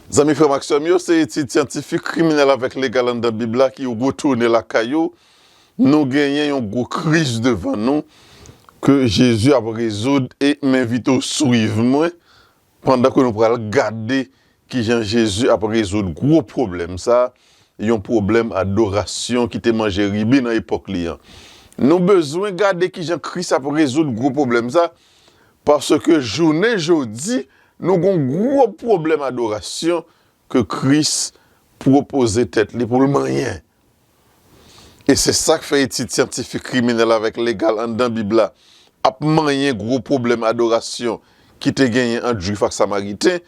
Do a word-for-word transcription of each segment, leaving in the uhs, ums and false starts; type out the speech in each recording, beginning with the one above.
Zanmi frè m ak sè m yo, se etid syantifik, kriminèl avèk legal anndan Bib la ki retounen lakay yo. Nou genyen yon gwo kriz devan nou ke Jezi ap rezoud e m envite w swiv mwen pandan ke nou pral gade kijan Jezi ap rezoud gwo pwoblèm sa, yon pwoblèm adorasyon ki te manje ribi nan epòk li an. Nou bezwen gade kijan Kris ap rezoud gwo pwoblèm sa, paske jounen jodi, nou gon gwo pwoblèm adorasyon ke Kris pwopoze tèt li pou l manyen. E se sa k fè etid syantifik, kriminèl avèk legal anndan Bib la ap manyen gwo pwoblèm adorasyon ki te genyen ant Jwif ak Samariten.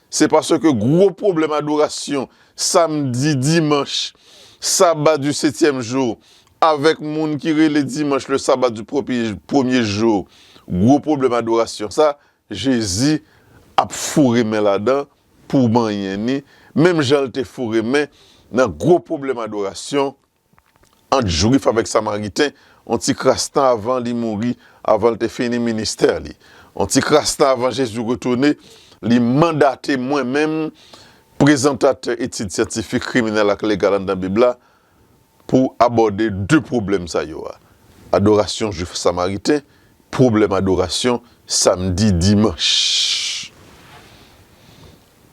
Se paske gwo pwoblèm adorasyon samdi, dimanch, saba di setyèm jou, avèk moun ki rele dimanch le sabbat du premye, premye jou, gwo pwoblèm adorasyon sa, Jezi ap foure men ladan pou manyen ni, menm jan l te foure men nan gwo pwoblèm adorasyon ant Jwif avèk Samariten, yon ti kras tan avan li mouri, avan l te fini ministè li. Yon ti kras tan avan Jezi retounen, li mandate mwen menm, prezantatè etid syantifik, kriminèl ak legal anndan Bib la, pou abòde de pwoblèm sa yo a. Adorasyon Jwif Samariten, pwoblèm adorasyon samdi, dimanch.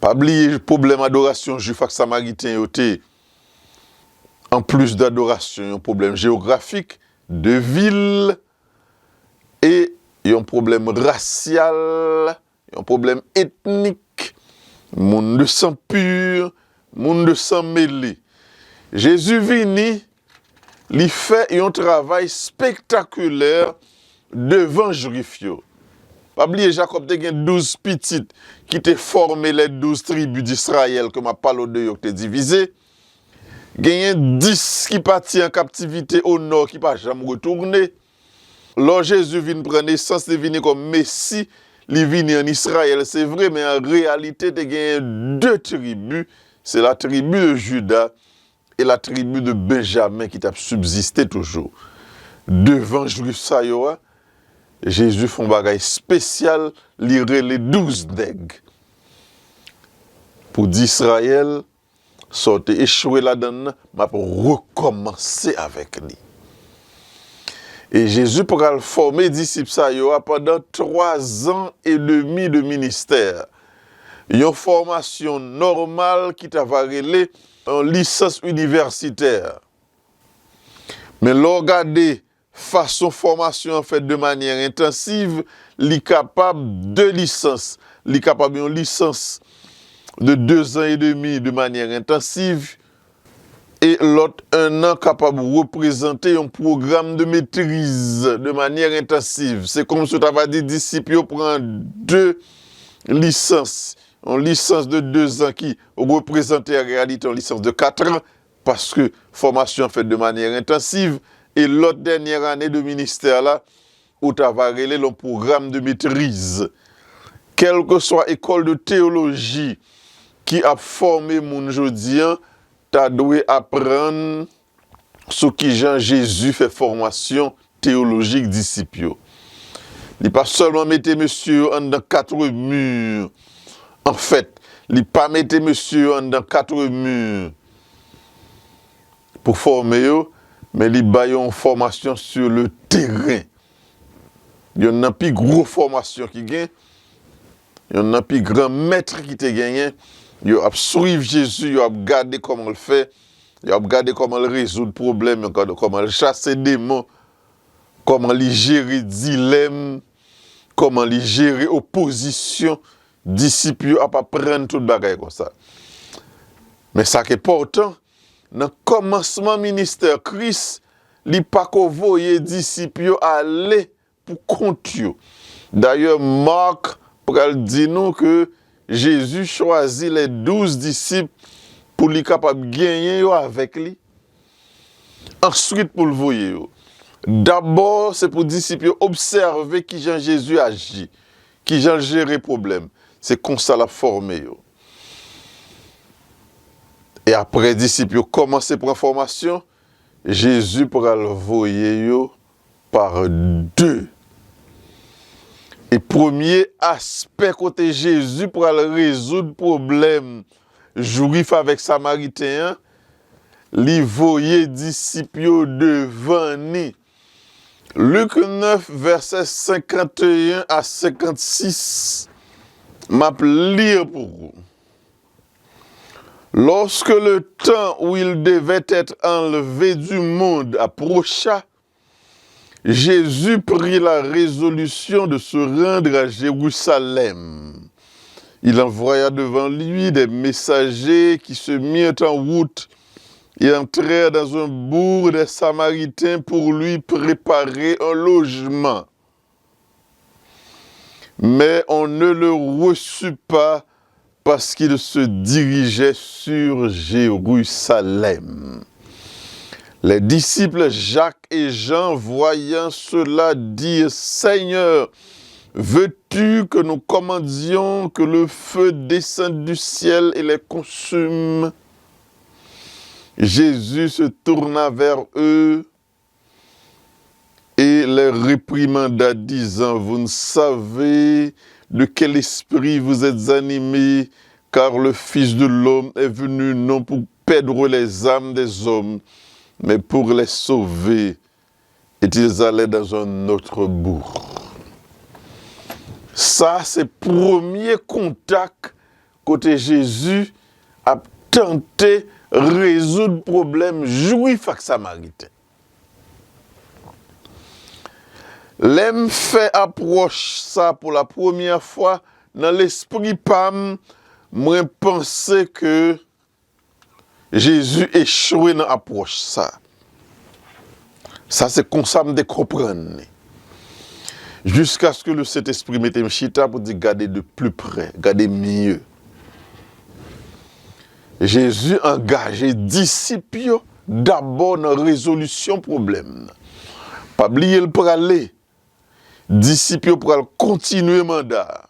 Pa bliye pwoblèm adorasyon Jwif ak Samariten yo te, anplis de adorasyon, yon pwoblèm jewografik, de vil, e yon pwoblèm rasyal, yon pwoblèm etnik, moun de san pur, moun de san mele. Jezi vini, li fè yon travay spektakilè devan Jwif yo. Pa bliye, Jakòb te gen douz pitit ki te fòme les douze tribus d'Israël ke m ap pale w de yo ki te divize. Genyen dis ki pati an kaptivite o nò ki pa janm retounen. Lò Jezi vin pran nesans, li vini kòm Mesi, li vini ann Izrayèl, se vre, men an reyalite, te genyen de tribi, se la tribi de Jida e la tribi de Benjamen ki t ap sibziste toujou. Devan Jwif sa yo a, Jezi fè yon bagay espesyal, li rele douz nèg pou di Izrayèl, sa w te echwe ladan l nan, m ap rekòmanse avèk li. E Jezi pral fòme disip sa yo a pandan twa zan e demi de ministè. Yon fòmasyon nòmal ki ta va rele yon lisans inivèsitè. Men lè w gade fason fòmasyon an fèt de manyè entansiv, li kapab de lisans. Li kapab yon lisans de de zan e demi de manyè entansiv, e lòt en an kapab reprezante yon pwogram de metriz de manyè entansiv. Se kòmsi w ta va di disip yo pran de lisans, yon lisans de de zan ki reprezante an reyalite yon lisans de kat an, paske fòmasyon an fèt de manyè entansiv, e lòt dènyè ane de ministè la, ou ta va rele l yon pwogram de metriz. Kèlkeswa ekòl de teyoloji ki ap fòme moun jodi an, ta dwe aprann sou kijan Jezi fè fòmasyon teyolojik disip yo. Li pa sèlman mete mesye yo anndan kat mi. Anfèt, li pa mete mesye yo anndan kat mi pou fòme yo, men li ba yo yon fòmasyon sur le terrain. Yonn nan pi gwo fòmasyon ki gen, yonn nan pi gran mèt ki te genyen, yo ap swiv Jezi, yo ap gade kòman l fè, yo ap gade kòman l rezoud pwoblèm, yo ap gade kòman l chase demon, kòman li jere dilèm, kòman li jere opozisyon. Disip yo ap aprann tout bagay konsa. Men sa k enpòtan, nan kòmansman ministè Kris, li pako voye disip yo ale pou kont yo. Dayè, Mak pral di nou ke Jezi chwazi les douze disip pou li kapab genyen yo avèk li. Answit, pou l voye yo. Dabò, se pou disip yo obsève kijan Jezi aji, kijan l jere pwoblèm. Se konsa l ap fòme yo. E apre disip yo kòmanse pran fòmasyon, Jezi pral voye yo pa de. E premye aspè kote Jezi pral rezoud pwoblèm Jwif avèk Samariten an, li voye disip yo devan ni. Lik nèf, vèsè senkanteyen a senkannsis, m ap li pou ou. Lorsque le temps où il devait être enlevé du monde approcha, Jésus prit la résolution de se rendre à Jérusalem. Il envoya devant lui des messagers qui se mirent en route et entrèrent dans un bourg des Samaritains pour lui préparer un logement. Mais on ne le reçut pas parce qu'il se dirigeait sur Jérusalem. Les disciples Jacques et Jean, voyant cela, dirent, Seigneur, veux-tu que nous commandions que le feu descende du ciel et les consume? Jésus se tourna vers eux et les réprimanda, disant, Vous ne savez de quel esprit vous êtes animés, car le Fils de l'homme est venu non pour perdre les âmes des hommes, mais pour les sauver. Et ils allaient dans un autre bourg. Sa se premye kontak kote Jezi ap tante rezoud pwoblèm Jwif ak Samariten. Lè m fè apwòch sa pou la premyè fwa, nan lespri pa m, mwen panse ke Jezi echwe nan apwòch sa. Sa se konsa m te konprann li. Jiskaske le Sentespri mete m chita pou di gade de pli prè, gade mye. Jezi angaje disip yo dabò nan rezolisyon pwoblèm nan. Pa bliye l prale. Disip yo pral kontinye manda a.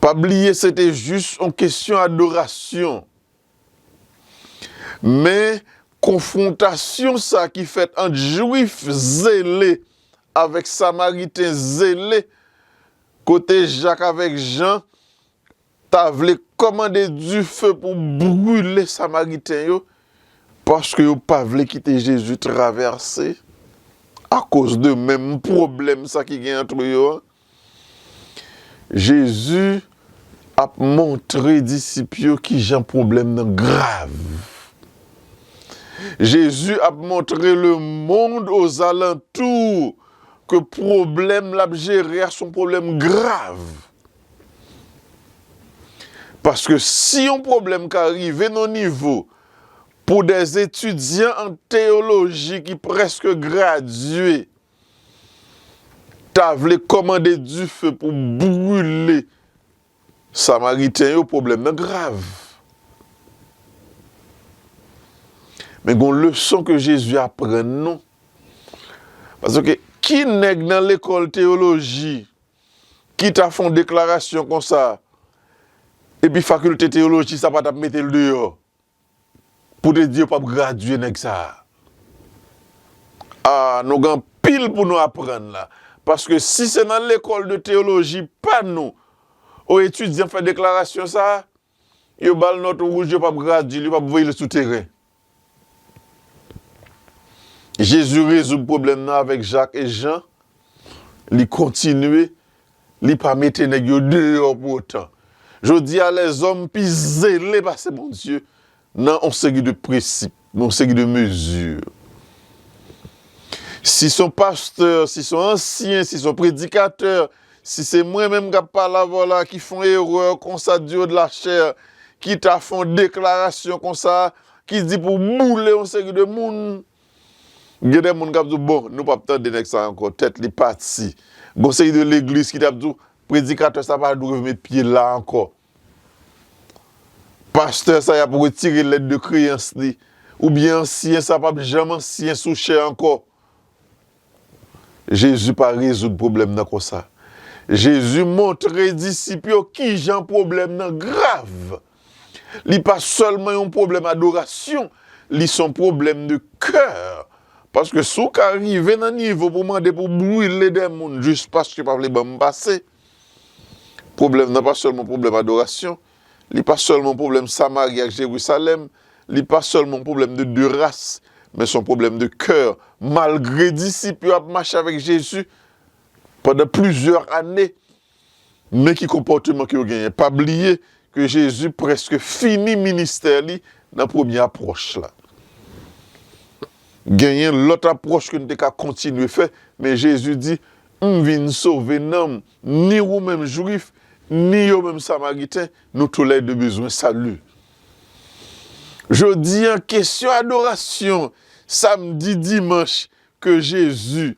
Pa bliye se te jis yon kesyon adorasyon. Men konfwontasyon sa ki fèt ant Jwif zele avèk Samariten zele, kote Jak avèk Jan ta vle kòmande dife pou brile Samariten yo, paske yo pa vle kite Jezi travèse akoz de menm pwoblèm sa ki gen ant yo an. Jezi ap montre disip yo kijan pwoblèm nan grav. Jezi ap montre lemonn ozalantou ke pwoblèm l ap jere a se yon pwoblèm grav. Paske si yon pwoblèm ka rive nan nivo pou dè etidyan an teyoloji ki prèske gradye ta vle kòmande dife pou brile Samariten yo, pwoblèm nan grav. Men gon leson ke Jezi aprann nou. Paske ki nèg nan lekòl teyoloji ki ta fè yon deklarasyon konsa, epi fakilte teyoloji sa pa t ap mete l deyò pou te di yo p ap gradye nèg sa a? A, nou gen anpil pou nou aprann la. Paske si se nan lekòl de teyoloji pa nou, yon etidyan fè deklarasyon sa a, yo ba l nòt wouj, yo p ap gradye l, yo p ap voye l sou teren. Jezi rezoud pwoblèm nan avèk Jak e Jan. Li kontinye, li pa mete nèg yo deyò pou otan. Jodi a, lèzòm pi zele pase Bondye nan yon seri de prensip, nan yon seri de mezi. Si se yon pastè, si se yon ansyen, si se yon predikatè, si se mwen menm k ap pale avè w la ki fè yon erè konsa du haut de la chair, ki ta fè yon deklarasyon konsa, ki di pou boule yon seri de moun, gen de moun k ap di w, bon, nou p ap tande nèg sa ankò, tèt li pati. Gon seri de legliz ki t ap di w, predikatè sa pa dwe met pye la ankò. Pastè sa y ap retire lèt de kreyans li. Oubyen ansyen sa p ap janm ansyen sou chè ankò. Jezi pa rezoud pwoblèm nan konsa. Jezi montre disip yo kijan pwoblèm nan grav. Li pa sèlman yon pwoblèm adorasyon, li se yon pwoblèm de kè. Paske si w ka rive nan nivo pou mande pou brile de moun jis paske yo pa vle ban m pase, pwoblèm nan pa sèlman pwoblèm adorasyon, li pa sèlman yon pwoblèm Samari ak Jerizalèm, li pa sèlman yon pwoblèm de de ras, men se yon pwoblèm de kè. Malgre disip yo ap mache avèk Jezi pandan plizyè ane, men ki konpòteman ke yo genyen. Pa bliye ke Jezi prèske fini ministè li nan premye apwòch la. Genyen lòt apwòch ke n te ka kontinye fè, men Jezi di, "M vin sove nanm, ni ou menm Jwif, ni yo menm Samariten, nou toulède bezwen sali." Jodi a, kesyon adorasyon samdi, dimanch ke Jezi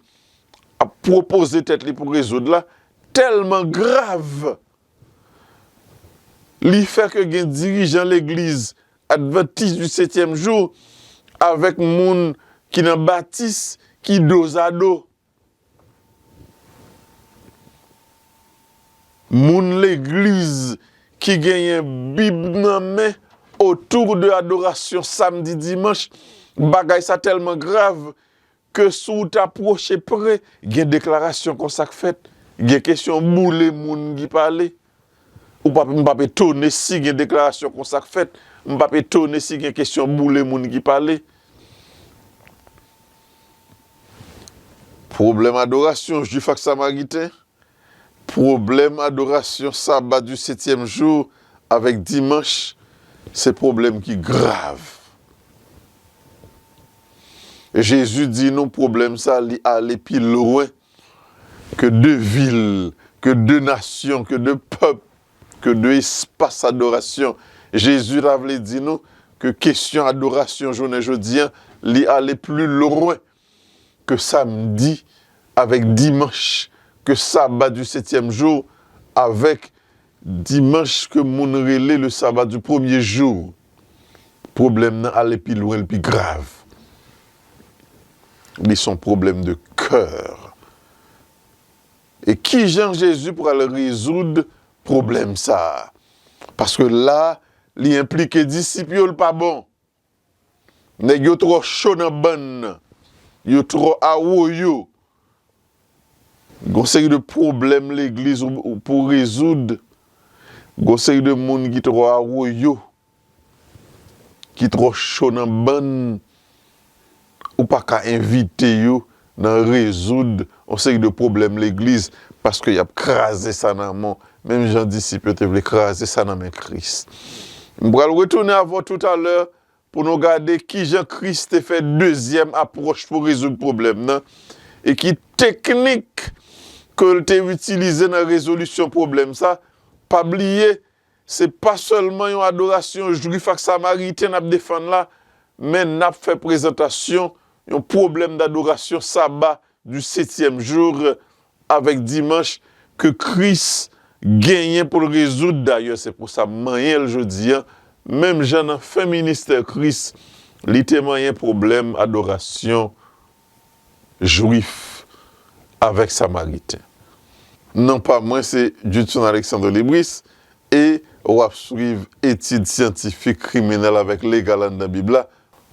ap pwopoze tèt li pou rezoud la tèlman grav, li fè ke gen dirijan legliz Advantis di setyèm jou avèk moun ki nan batis ki dozado. Moun legliz ki genyen Bib nan men otou de adorasyon samdi, dimanch, bagay sa tèlman grav ke si w ta pwoche pre, gen deklarasyon konsa k fèt, gen kesyon boule moun ki pale. Ou p ap, m p ap etone si gen deklarasyon konsa k fèt, m p ap etone si gen kesyon boule moun ki pale. Pwoblèm adorasyon Jwif ak Samariten, pwoblèm adorasyon Saba di setyèm jou avèk dimanch, se pwoblèm ki grav. Jezi di nou pwoblèm sa, li ale pi lwen ke de vil, ke de nasyon, ke de pèp, ke de espas adorasyon. Jezi ta vle di nou ke kesyon adorasyon jounen jodi a, li ale pi lwen ke samdi avèk dimanch, ke saba di setyèm jou avèk dimanch ke moun rele le saba di premye jou. Pwoblèm nan ale pi lwen, l pi grav. Li se yon pwoblèm de kè. E kijan Jezi pral rezoud pwoblèm sa a? Paske la, li enplike disip yo, l pa bon. Nèg yo twò cho nan bann nan. Yo twò awoyo. Gon seri de pwoblèm legliz ou, ou pou rezoud. Gon seri de moun ki twò awoyo, ki twò cho nan bann, ou pa ka envite yo nan rezoud yon seri de pwoblèm legliz, paske y ap kraze sa nan men w, menm jan disip yo te vle kraze sa nan men Kris. M pral retounen avè w toutalè pou nou gade kijan Kris te fè dezyèm apwòch pou rezoud pwoblèm nan, e ki teknik ke l te itilize nan rezolisyon pwoblèm sa. Pa bliye, se pa sèlman yon adorasyon Jwif ak Samariten n ap defann la, men n ap fè prezantasyon yon pwoblèm dadorasyon Saba di setyèm jou avèk dimanch ke Kris genyen pou l rezoud. Dayè, se pou sa m manyen l jodi a. Menm jan nan fen ministè Kris, li te manyen pwoblèm adorasyon Jwif avèk Samariten. Non pa mwen, se Judson Alexandre Libris, e w ap swiv etid syantifik, kriminèl avèk legal anndan Bib la.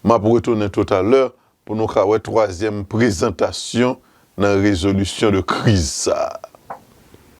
M ap retounen toutalè pou nou ka wè twazyèm prezantasyon nan rezolisyon de kriz sa a.